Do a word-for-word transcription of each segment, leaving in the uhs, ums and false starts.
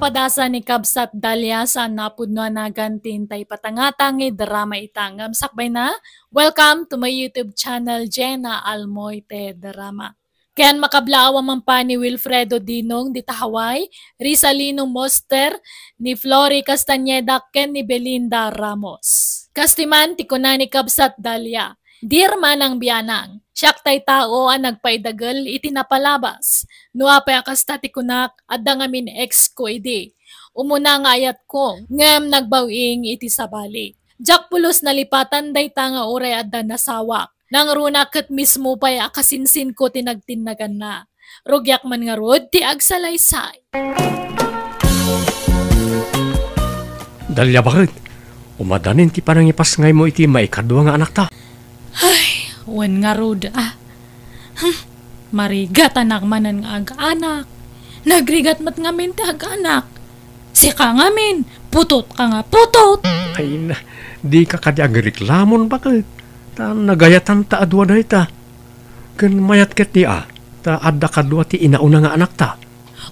Padasan ni Kabsat Dalia saan a pudno a nagan ti intay patangtang nga drama ita ngem sakbayna. Welcome to my YouTube channel, Jenna Almoite Drama. Ken makablaaw a mangpan ni Wilfredo Dinong dita Hawaii, Rizalino Moster, ni Flory Castañeda ken ni Belinda Ramos. Kas ti man ti kuna ni Kabsat Dalia, "Dear Manang Bianang, siak tay tao a nagpaidagel iti napalabas. No apay a kasta ti kunak, adda ngamin ex ko idi. Umuna nga ayatko, ngem nagbaw-ing iti sabali. Diak pulos nalipatan dayta nga uray adda nasawak. Nangruna ket mismo pay a kasinsinko ti nagtinnaganna. Rugiak man ngarud ti agsalaysay." Dalia, baket, umadanin ti panangipasngaymo iti maikadua nga anakta? Ay, wen ngarud, ah. Hmm, marigatanak manen nga ag-anak. Nagrigat met ngamin ti ag-anak. Sika ngamin, putot ka nga putot. Ay na, dika kadi agreklamon, baket. Ta nagayatan ta a dua dayta. Ken mayat ket ni a, ta adda kadua ti inauna nga anakta.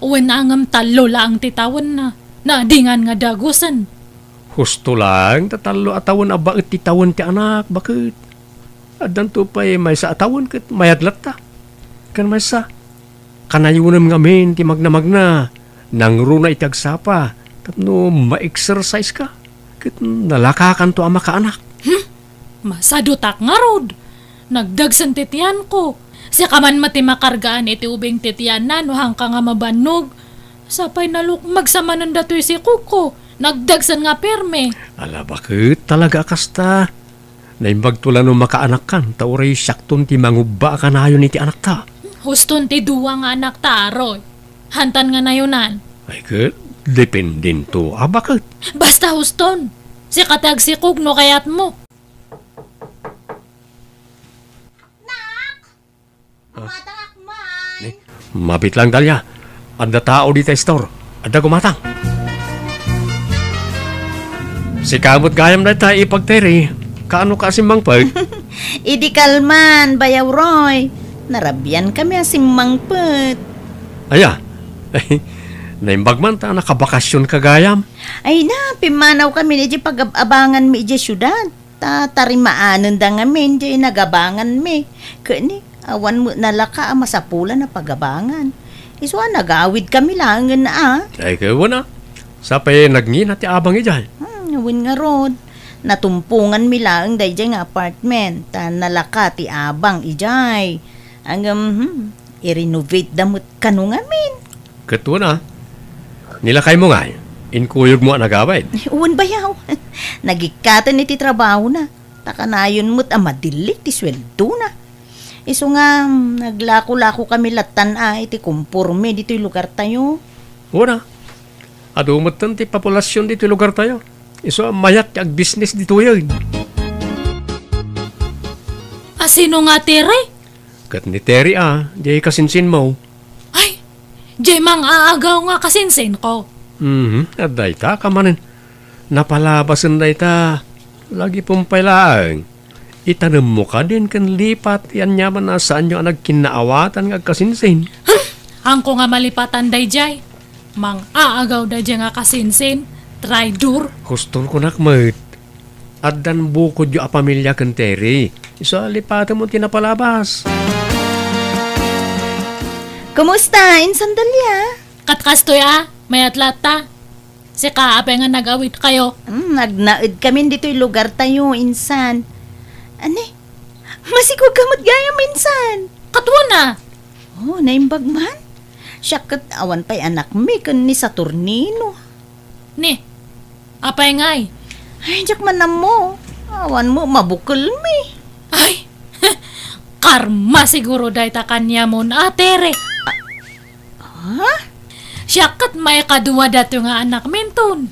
Wen a ngem tallo laeng ti tawenna. Nadingan nga dagusen. Husto laeng ta tallo a tawen a baet ti tawen ti anak, baket. Addanto pay maysa a tawen ket mayat latta. Ken maysa, kanayonem ngamin ti magnamagna. Nangruna iti agsapa tapno ma-exercise ka ket nalakakanto a makaanak. Hmm? Masadutak ngarud. Nagdagsen ti tianko. Sika man met ti makargaan iti ubing ti tianna no hangka nga mabannog. Sapay nalukmeg sa manen datoy sikogko. Nagdagsen nga perme. Ala, baket talaga a kasta. Naimbagto la no makaanakkan, ta uray siakton ti mangubba a kanayon iti anakta. Huston ti dua nga anakta, Aroy. Hantan nga nayonan. Ay, ket, dependento a baket. Basta huston. Sika ti agsikog no kayatmo. Nak! Ah. Gumatangak man. Ni, mabit lang, Dalia. Adda tao dita store. Adda gumatang. Sika met gayam dayta, ipag Terry. Kaano ka simmangpet? Idi kalman, Bayaw Roy. Narabian kami a simmangpet. Aya. Naimbag man ta nakabakasyon ka gayam. Ay na, pimmanaw kami idiay pagab-abangan mi idiay siudad. Ta tarimaanenda ngamin diay nagabanganmi. Ket ni, awan met nalaka a masapulan a pagabangan. Isu a nagawidkami laengen a. Ay, ket wen a. Sapay nagngina ti abang idiay. Hmm, wen ngarud. Natumponganmi laeng daydiay nga apartment, ta nalaka ti abang idiay. Ngem, hmm, i-renovate da met kano ngamin. Ket wen a, nilakaymo ngay, inkuyogmo a nagawid. Wen bayaw, nagikkaten iti trabahona, ta kanayon met a madillit ti sueldona. Isu nga, naglako-lako kami lattan a iti komporme ditoy lugartayo. Wen a, adu metten ti populasion ditoy lugartayo. Isu a mayat ti agbisnes ditoyen. A sino nga Terry? Ket ni Terry a, diay kasinsinmo. Ay, diay mang-aagaw nga kasinsinko. Mhm, adda ita ka manen. Napalabasen dayta. Lagipem pay laeng. Itanemmo kadin ken lipat ti aniaman a saanyo a nagkinnaawatan nga agkasinsin. Hmm, haanko nga malipatan daydiay. Mang-aagaw daydiay nga kasinsin, traidor. Huston kunak met. Addan bukodyo a pamilia ken Terry. Isu a lipatemmo ti napalabas. Kumusta, Insan Dalia? Ket kastoy a, mayat latta. Sika, apay nga nag-awidkayo? Hmm, nagnaedkamin ditoy lugartayo, Insan. Ani? Masikog ka met gayam, Insan. Ket wen a. Oh, naimbag man. Siak ket awan pay anakmi ken ni Saturnino. Ni, apay ngay? Ay, diak man ammo. Awan met mabukelmi. Ay, karma siguro dayta kaniamon a Terry. Ha? Siak ket maikadua datoy nga anakminton.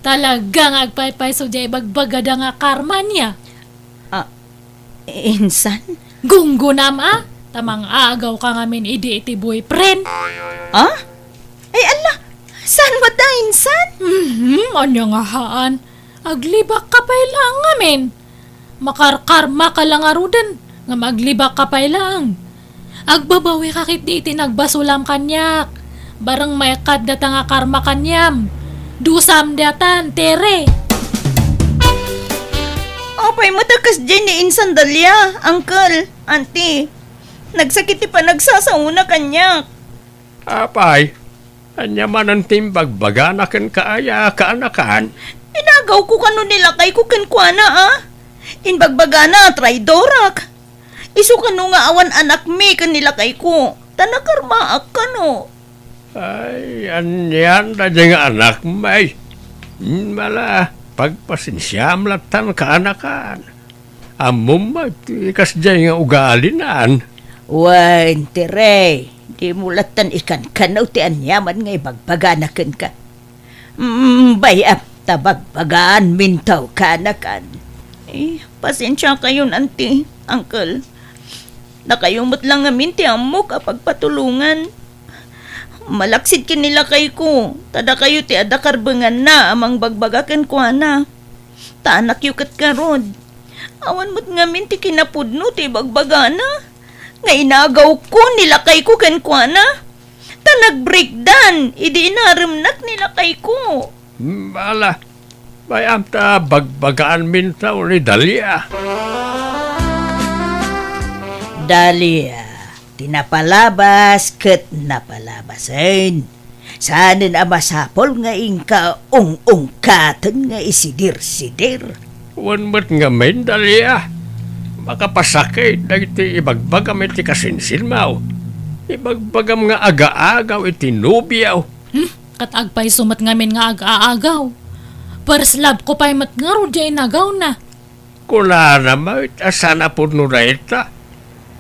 Talaga nga agpaypayso diay ibagbagada nga karma nia. Ah, insan? Gunggonam a, ta mang-aagaw ka ngamin idi iti boyfriend. Ah? Ay, ala, saan met a, insan? Mhm, ania nga haan? Aglibak ka pay laeng ngamin. Makarkarma ka la ngaruden, ngem aglibak ka pay laeng. Agbabawi ka ketdi iti nagbasolam kaniak. Bareng maikkat data nga karma kaniam. Dusam diatan, Tere. Apay met a kasdiay ni insan Dalia, uncle, auntie? Nagsakit ti panagsasaona kaniak. Apay, ania manen ti imbagbagana kenka aya, kaanakan? Inagawko kano ni lakayko kenkuana, a? Imbagbagana a traidorak. Isu kano nga awan anakmi ken ni lakayko, ta nakarmaak kano. Ay, anian daydiay nga anakmi? Hmm, ala, pagpasensiam lattan, kaanakan. Ammom met ti kasdiay nga ugalinan. Wen, Tere, dimo lattan ikankanaw ti aniaman nga ibagbagana kenka. Mm, bay-am ta bagbagaanminto, kaanakan. Eh, pasensiakayon, auntie, uncle. Dakayo met la ngamin ti ammok a pagpatulongan. Malaksid ken ni lakayko, ta dakayo ti adda karbenganna a mangbagbaga kenkuana. Ta anakyo ket ngarud. Awan met ngamin ti kinapudno ti ibagbagana nga inagawko ni lakayko kenkuana. Ta nagbreakdan idi inaremnak ni lakayko. Hmm, ala, bay-am ta bagbagaanminto ni Dalia. Dalia, ti napalabas ket napalabasen. Saanen a masapul nga inka ung-ungkaten nga isidir-sidir. Wen met ngamin, Dalia. Makapasakit dagiti ibagbagam iti kasinsinmo. Ibagbagam nga agaagaw iti nobiom. Hmm, ket agpayso met ngamin nga agaagaw. First love ko pay met ngarud diay inagawna. Kunana met a saan a pudno dayta.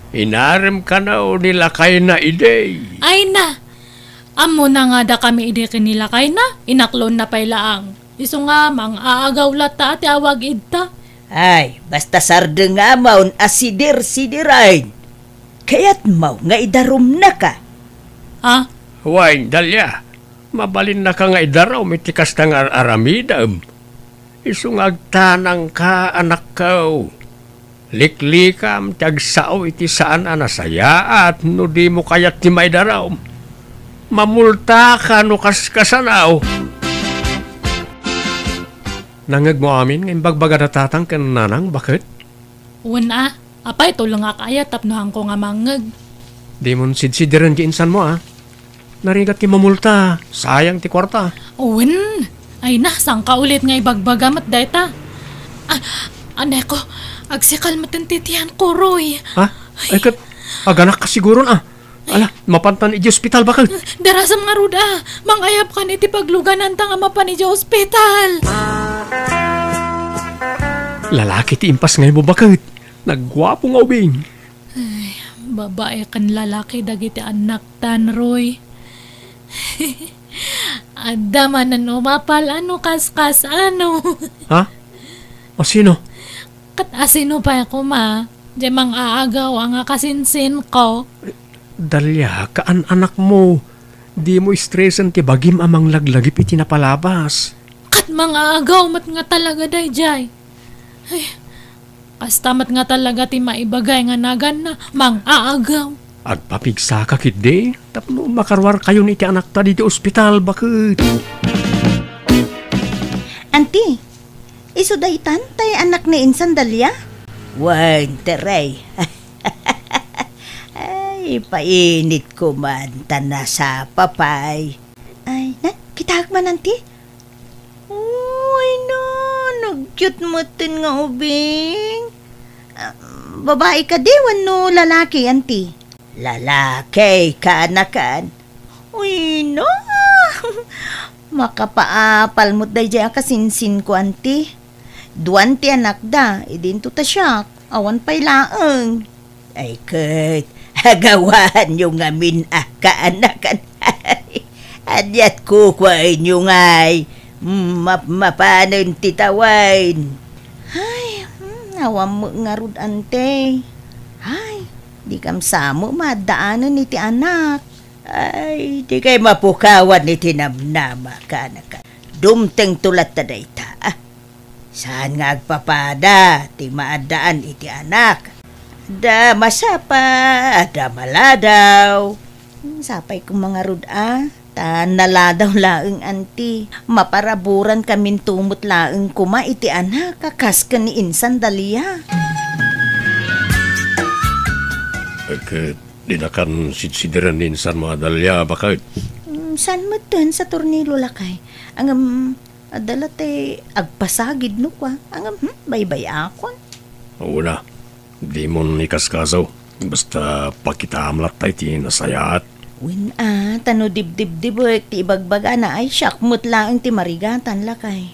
Inarem kano ni lakayna idi. Ay na! Ammona nga dakami idi ken ni lakayna, inaklonna pay laang. Isu nga mang-aagaw latta ti awag idta. Ay, basta sardengamon a sidir-sidiren. Kayatmo nga idarumnaka? Ha? Wen, Dalia, mabalinnaka nga idarum iti kasta nga ar-aramidem. Isu nga agtanangka, anakko. Liklikam ti agsao iti saan a nasayaat no dimo kayat ti maidarum. Mamultaka no kaskasano. Nangngegmo amin nga imbagbagada tatang ken nanang, baket? Wen a, apay, tulongak aya tapno haanko nga mangngeg? Dimon sidsidiren ti insanmo, a. Narigat ti mamulta, sayang ti kuarta. Wen, ay na, sangka ulit nga ibagbaga met dayta. Ah, aneko, agsikal met ti tianko, Roy. Ha? Ay, ket, aganakka siguron, a. Ala, mapantan iti ospital, baket. Darasam ngarud a, mangayabkan iti paglugananta nga mapan iti ospital. Lalaki ti impas nga imo, baket. Nagguapo nga ubing. Ay, babai ken lalaki dagiti annaktan, Roy. Adda manen umapal a no kaskas-ano. Ha? Asino? Ket asino pay koma, diay mang-aagaw a nga kasinsinko? Dalia, kaan-anakmo. Dimo istresen ti bagim a manglaglagip iti napalabas. Ket mang-aagaw met nga talaga daydiay. Ay, kasta met nga talaga ti maibagay nga naganna, mang-aagaw. Agpapigsaka ketdi tapno makaruarkayon iti anakta ditoy ospital, baket. Anti, isu daytan tay anak ni insan Dalia? Wen, Tere. Ay, painit ko man, ta nasapa pay. Ay, na, kitaek man, anti? Uy, na, nagcute metten nga ubing. Ah, babai kadi wenno lalaki, anti? Lalaki, kaanakan. Uy, na. Makapaapal met daydiay a kasinsinko, anti. Duan ti anakda, idinto ta siak, awan pay laeng. Ay ket, agawaanyo ngamin a kaanakan. Aniat kukuaenyo ngay, map-, mapanen ti tawen. Ay, hmm, awan met ngarud, ante. Ay, dikam sa met maaddaanen iti anak. Ay, dikay mapukawan iti namnama, kaanakan. Dumtengto latta dayta, a. Saan nga agpapada ti maaddaan iti anak? Adda masapa, adda maladaw. Hmm, sapay koma ngarud a, Ta naladaw laeng, anti. Maparaburan kaminto met laeng koma iti anak a kas ken ni insan Dalia. Ket dinakan sidsidiren ni insanmo a Dalia, baket? Mm, saan metten sa tornilo, lakay. Ngem, adda la ti agpasagid no kua. Ngem, hmm, baybay-akon. Una, dimon ikaskaso. Basta pakitaam latta iti nasayaat. Wen a, ta no dibdibdibek ti ibagbagana ay siak met laeng ti marigatan, lakay.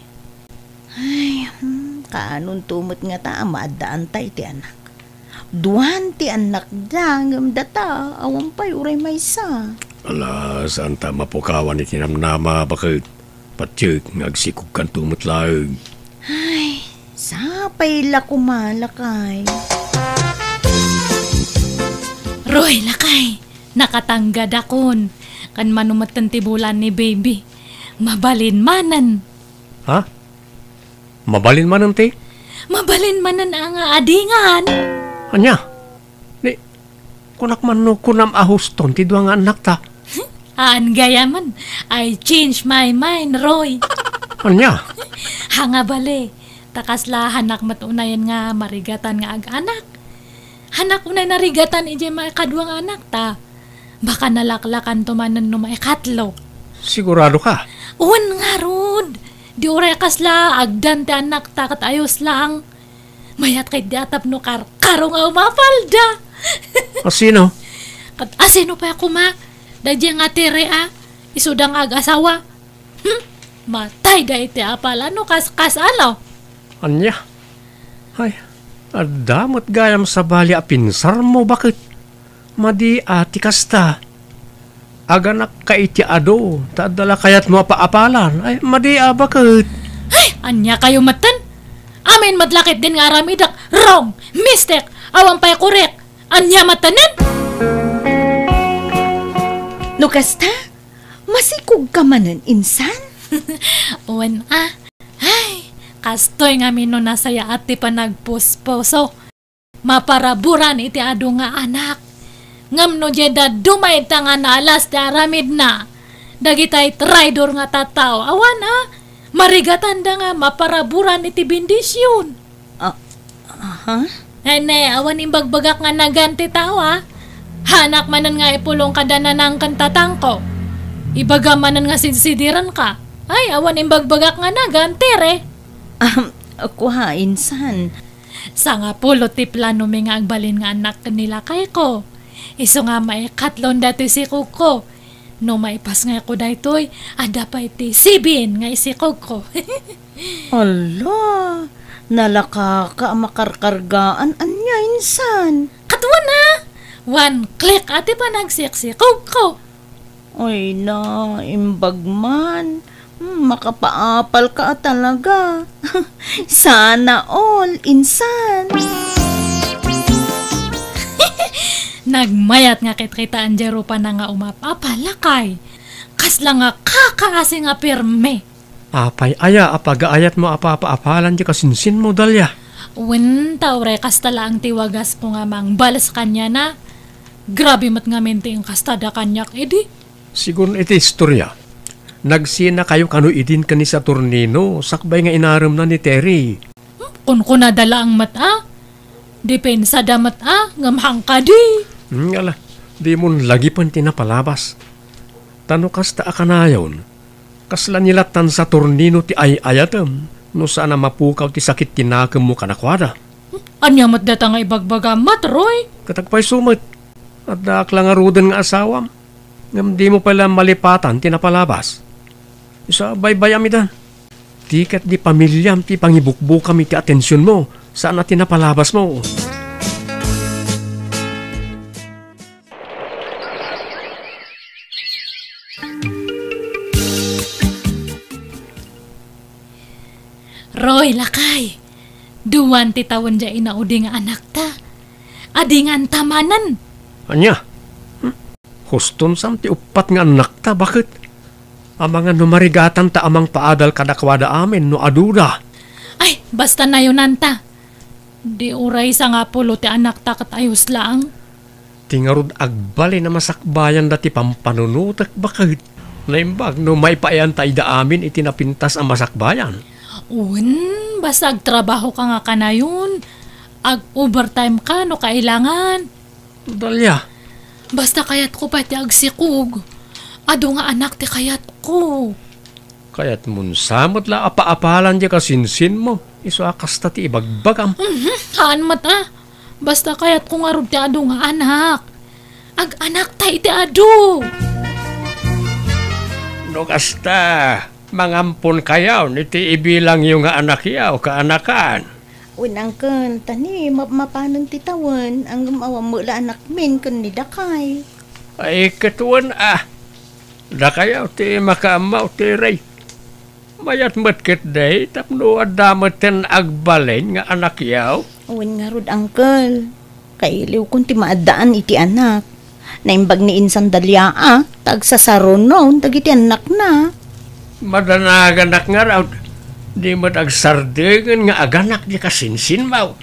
Ay, hmm, kaanonto met ngata a maaddaanta iti anak. Duan ti annakda, ngem data, awan pay uray maysa. Ala, saanta a mapukawan iti namnama, baket. Patiek nga agsikogkanto met laeng. Ay, sapay la koma, lakay. Roy, lakay, nakatanggadakon. Kan mano metten ti bulan ni baby. Mabalin manen. Ha? Mabalin manen ti? Mabalin manen a nga adingan. Ania? Ni, kunak man no kunam a huston ti dua nga annakta. Haan gayamen, I change my mind, Roy. Ania? Ha nga bale, ta kasla hanak met unayen nga marigatan nga ag-anak. Hanak unay narigatan idiay maikadua nga anakta. Baka nalaklakanto manen no maikatlo. Sigurado ka? Wen ngarud. Di uray kasla agdan ti annakta ket ayos lang. Mayat ket di a tapno karkaro nga umapalda. Asino? Ket asino pay a koma? Daydiay nga Tere a, isuda nga ag-asawa. Hmm? Matayda iti apal a no kas, kas ano? Ania? Ay, adda met gayam sabali a pinsarmo, baket? Madi a ti kasta. Aganakka iti adu, ta adda la kayatmo a paapalan. Ay, madi a, baket? Ay, ania kayo metten? Amin met la ketdin nga aramidek, wrong, mistake, awan pay korek. Ania mettenen? No kasta, masikogka manen, insan? Wen a. Ay, kastoy ngamin no nasayaat ti panagpuspuso. Maparaburan iti adu nga anak. Ngem no diay dadduma ita nga naalas ti aramidna, dagitay traidor nga tattao, awan a, marigatanda nga maparaburan iti bendision. Ah, aha? Ay, ne, awan imbagbagak nga nagan ti tao, a. Hanak manen nga ipulong kada nanang ken tatangko. Ibaga manen nga sidsidirenka. Ay, awan imbagbagak nga nagan, Tere. Ahem, kua, insan. Sangapulo ti planomi nga agbalin nga annak ken ni lakayko. Isu nga maikatlon datoy sikogko. No maipasngayko daytoy, adda pay ti sibin nga isikogko. Ala, nalakaka a makarkargaan ania, insan? Katwan a! One click a ti panagsiksikogko. Ay na, imbag man. Hmm, makapaapal ka a talaga. Sana all, insan. Nagmayat nga kitkitaan diay rupana nga umapapalakay. Kasla nga kakaasi nga pirmi. Apay aya a pagaayatmo a papaapalan ti kasinsinmo, Dalia? Wen, ta uray kasta laeng ti wagasmo nga mangbales kaniana. Grabe met ngamin ti inkastada kaniak idi. Sigun iti istoria, nagsinakayo kano idin ken ni Saturnino sakbay nga inaremna ni Terry. Hmm, kunkunada laeng met a. Dipensada met a, ngem hangkadi. Hmm, ala, dimon lagipen ti napalabas. Ta no kasta a kanayon, kasla ni lattan Saturnino ti ay-ayatem no saan a mapukaw ti sakit ti nakemmo kadakuada. Ania met data nga ibagbagam met, Roy? Ket agpayso met, addaak la ngaruden nga asawam, ngem dimo pay la malipatan ti napalabas. Isu a baybayam ida. Ti ket di pamiliam ti pangibukbukam iti atensionmo, saan a ti napalabasmo. Roy, lakay, duan ti tawen diay inaudi nga anakta. Adinganta manen. Ania? Hmm? Huston sam ti uppat nga annakta, baket? Amangan no marigatanta a mangpaadal kadakuada amin no aduda. Ay, basta nayonanta. Di uray sangapulo ti anakta ket ayos laeng. Ti ngarud agbalin a masakbayanda ti pampanunotek, baket? Naimbag no maipaayanta ida amin iti napintas a masakbayan. Wen, basta agtrabahoka nga kanayon, ag-overtimeka no kailangan. Dalia. Basta kayatko pay ti agsikog. Adu nga anak ti kayatko. Kayatmon sa met la apaapalan diay kasinsinmo. Isu a kasta ti ibagbagam. Mhm, haan met a. Basta kayatko ngarud ti adu nga anak. Ag-anakta iti adu. No kasta, mangamponkayon iti ibilangyo nga anakyo, kaanakan. Wen, uncle, ta ni mapmapanen ti tawen, ngem awan met la anakmin ken ni dakay. Ay, ket wen a, dakayo ti makaammo ti rey. Mayat met ketdi tapno adda met ti agbalin nga anakyo. Wen ngarud, uncle, kailiwkon ti maaddaan iti anak. Naimbag ni insan Dalia a, ta agsasaruno dagiti annakna. Madanaganak ngarud, di met agsardeng nga aganak diay kasinsinmo.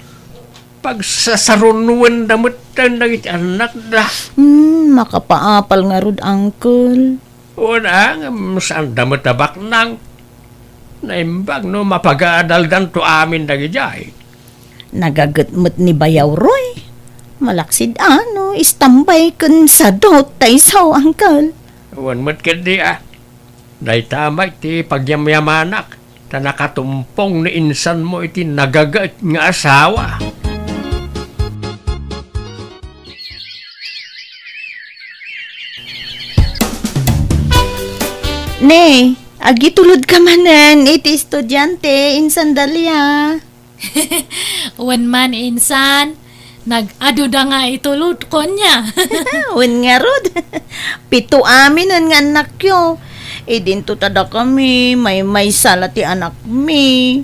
Pagsasarunoenda met dagiti annakda. Hmm, makapaapal ngarud, uncle. Wen a, ngem saanda met a baknang. Naimbag no mapagadaldanto amin dagidiay. Nagaget met ni Bayaw Roy. Malaksid a no istambay ken sadot ta isu, uncle. Wen met ketdi a. Dayta met ti pagyamyamanak, ta nakatumpong ni insanmo iti nagaget nga asawa. Ne, agitulodka manen iti estudiante, insan Dalia. Wen man, insan, nag-aduda nga itulodko nia. Wen ngarud, pito aminen nga annakyo. Idinto ta dakami, maymaysa la ti anakmi.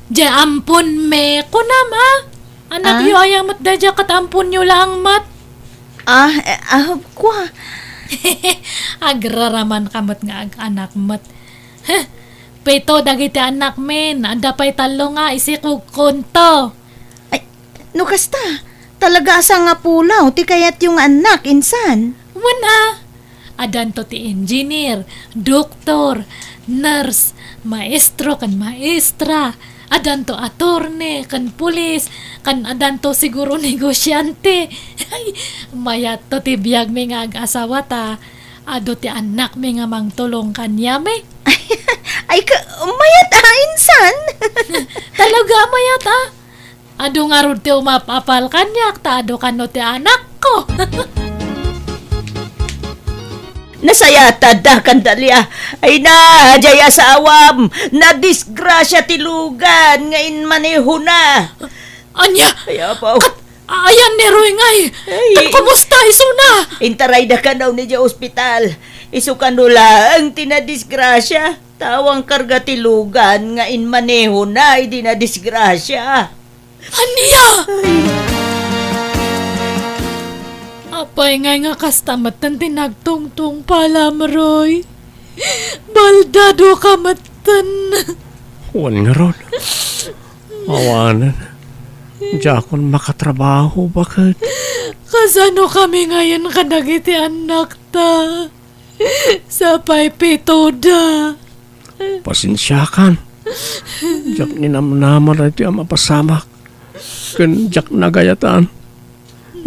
Diay amponmi, kunam a. Anakyo aya met daydiay ket amponyo laeng met. Ah, eh, ah, kua. Agraramanka met nga ag-anak met. Heh, pito dagiti annakmin, adda pay tallo nga isikogkonto. Ay, no kasta, talaga a sangapulaw ti kayatyo nga annak, insan? Wen a, adanto ti engineer, doktor, nurse, maestro ken maestra, adanto attorney ken pulis, ken adanto siguro negosiante. Ay, mayatto ti biagmi nga ag-asawa ta adu ti annakmi nga mangtulong kaniami. Ay, ka, mayat a, insan? Talaga, mayat a. Adu ngarud ti umap-apal kaniak, ta adu kano ti anakko. Nasayaat adda kan Dalia. Ay na, jay asawam. Nadisgrasia ti lugan nga inmanehona. Ania? Ay, apaw. Kat-, ayan ni Roy ngay. Ay. Kat kumusta isuna? Intarayda kano ni jay ospital. Isu kano laeng ti nadisgrasia. Ta awan karga ti lugan nga inmanehona idi nadisgrasia. Ania? Ay. Apay ngay nga kasta metten ti nagtungtungpalam, Roy? Baldadoka metten. Wen ngarud. Awanen. Diakon makatrabaho, baket. Kasano kami ngayen kadagiti annakta? Sapay pitoda. Pasensiakan. Diak ninamnama daytoy a mapasamak. Ken diak nagayatan.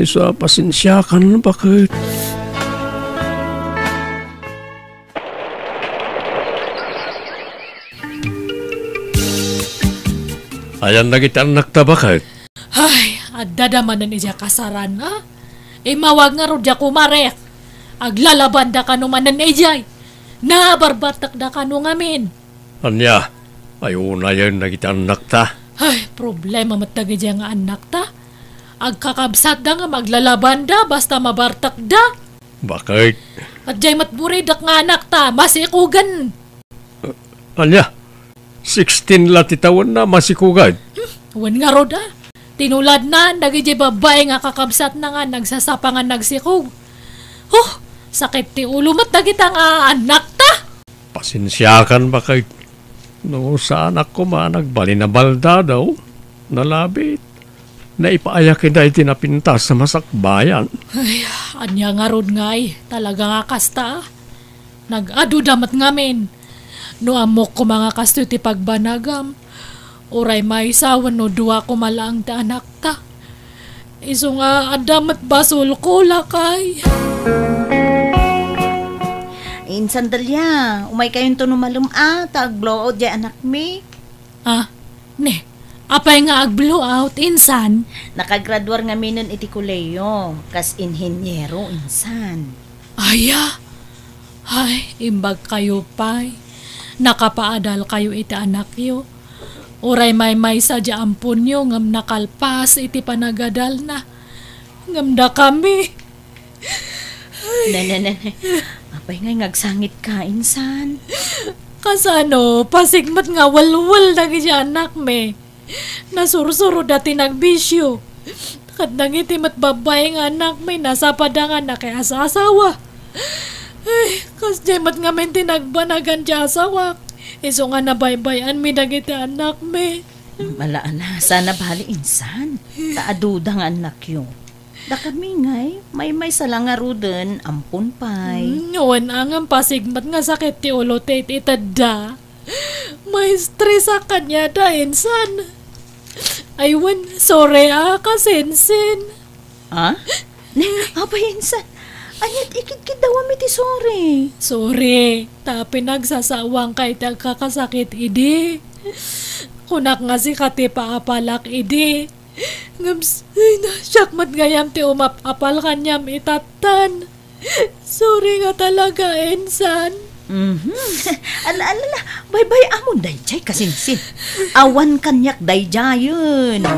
Isu a pasensiakan, baket. Ayan dagiti annakta, baket. Ay, addada manen idiay kasaran, a? Immawag ngarud diay kumarek. Aglalabanda kano manen idiay. Nabarbartekda kano ngamin. Ania, ay unayen dagiti annakta? Ay, problema met dagidiay nga annakta. Agkakabsatda nga aglalabanda basta mabartekda. Baket? Ket diay met buridek nga annakta, masikogen. Ania? Sixteen la ti tawenna, masikogen? Hmm, wen ngarud a. Tinuladna dagidiay babbai nga kakabsatna nga nagsasapangan nagsikog. Huh, sakit ti ulo met dagita nga annakta. Pasensiakan, baket. No saanak koma nagbalin a baldado, nalabit. Naipaayakida iti napintas a masakbayan. Ay, ania ngarud ngay, talaga nga kasta. Nag-aduda met ngamin. No ammok koma nga kastoy ti pagbanagam, uray maysa wenno dua koma laeng ti anakta. Isu nga adda met basolko, lakay. Insan Delia, umaykayonto no malem a, ta agblowout diay anakmi. Ah, ne, apay nga agblowout, insan? Nakagraduar ngaminen iti kolehiyo, kas inheniero, insan. Aya? Ay, imbagkayo pay. Nakapaadalkayo iti anakyo. Uray maymaysa diay amponyo ngem nakalpas iti panagadalna. Ngem dakami. Ne, ne, ne, ne. Apay ngay nga agsangitka, insan? Kasano, pasig met nga welwel dagiti anakmi. Nasursuroda ti nagbisio. Ket dagiti met babbai nga anakmi, nasapada nga nakiasasawa. Ay, kasdiay met ngamin ti nagbanagan ti asawak. Isu nga nabaybay-anmi dagiti anakmi. Ala, ala, saan a bali, insan. Ta aduda nga annakyo. Dakami ngay, maymaysa la ngaruden, ampon pay. Hmm, wen a ngem pasig met nga sakit ti ulo ti it-itedda. Maistresak kaniada, insan. Ay, wen, sorry a, kasinsin. Ah? Ne, apay, insan. Ania ti ikidkiddawam iti sorry? Sorry, ta pinagsasawangka iti agkakasakit idi. Kunak nga sika ti paapalak idi. Ngem s-, ay, na, siak met gayam ti umap-apal kaniam itattan. Sorry nga talaga, insan. Mhm. Ala, ala, ala. Baybay-amon daydiay, kasinsin. Awan kaniak daydiayen.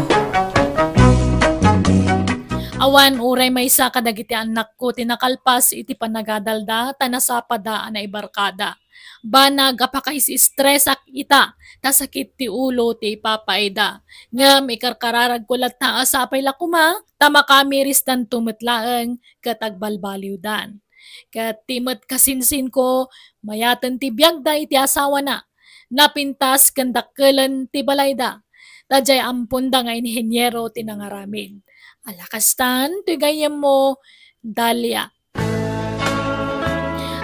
Awan, uray maysa kadagiti annakko ti nakalpas iti panagadalda, ta nasapada a naibarkada. Banag a pakaisistresak ita, ta sakit ti ulo ti ipapaayda. Ngem ikarkararagko latta a sapay la koma, ta makamirisdanto met laeng ket agbalbaliwdan. Ket ti met kasinsinko, mayaten ti biagda iti asawana. Napintas ken dakkelen ti balayda. Ta diay amponda nga inheniero ti nangaramid. Ala kastan, toy gayyemmo, Dalia.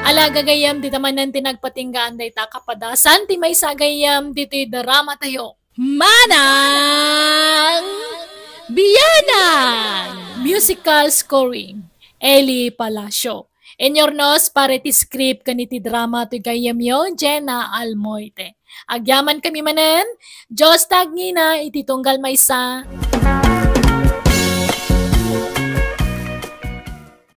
Ala, gagayyem, dita manen ti nagpatinggaan dayta a kapadasan ti maysa a gayyem ditoy drama tayo. Manang Bianan! Musical scoring, Eli Palacio. Inurnos para iti script ken iti drama toy gayyemyo, Jenna Almoite. Agyamankami manen, Dios ta agngina iti tunggal maysa.